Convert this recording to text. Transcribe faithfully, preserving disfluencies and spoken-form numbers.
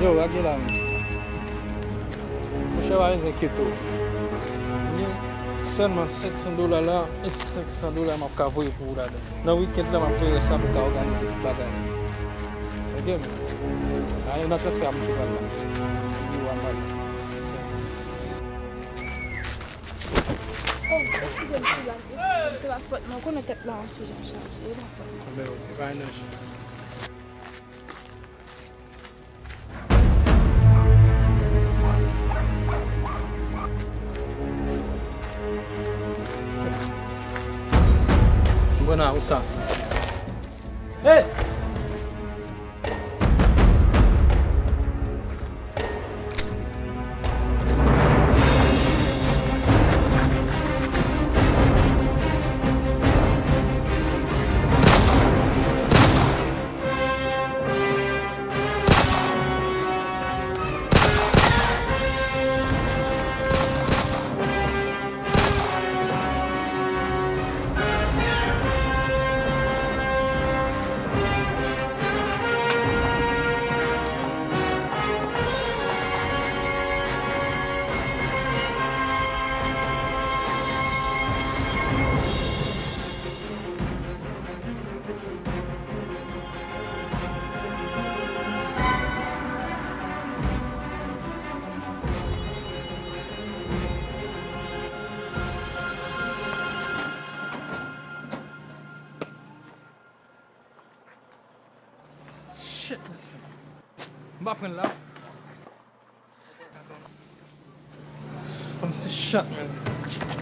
Yo, gade la, men. Monchè, pa bezwen enkyete w. Ni sèlman sèt san dola la, e senk san dola m ap ka voye pou ou ladan. Nan weekend la, m ap voye rès la pou w ka òganize tout bagay. Ok, men. A, nan transfè a, m tou pral la. Biwo a m pral. Oh, eskize m, Silas, eskize m, se pa fòt mwen. Ou konnen tèt la yon ti jan chaje, e pa fòt mwen. Men, ok, pa anyen non. Bon, a, ou sa? Hey! Shit, mesye. M pa pran l la. Fanm se chat, man.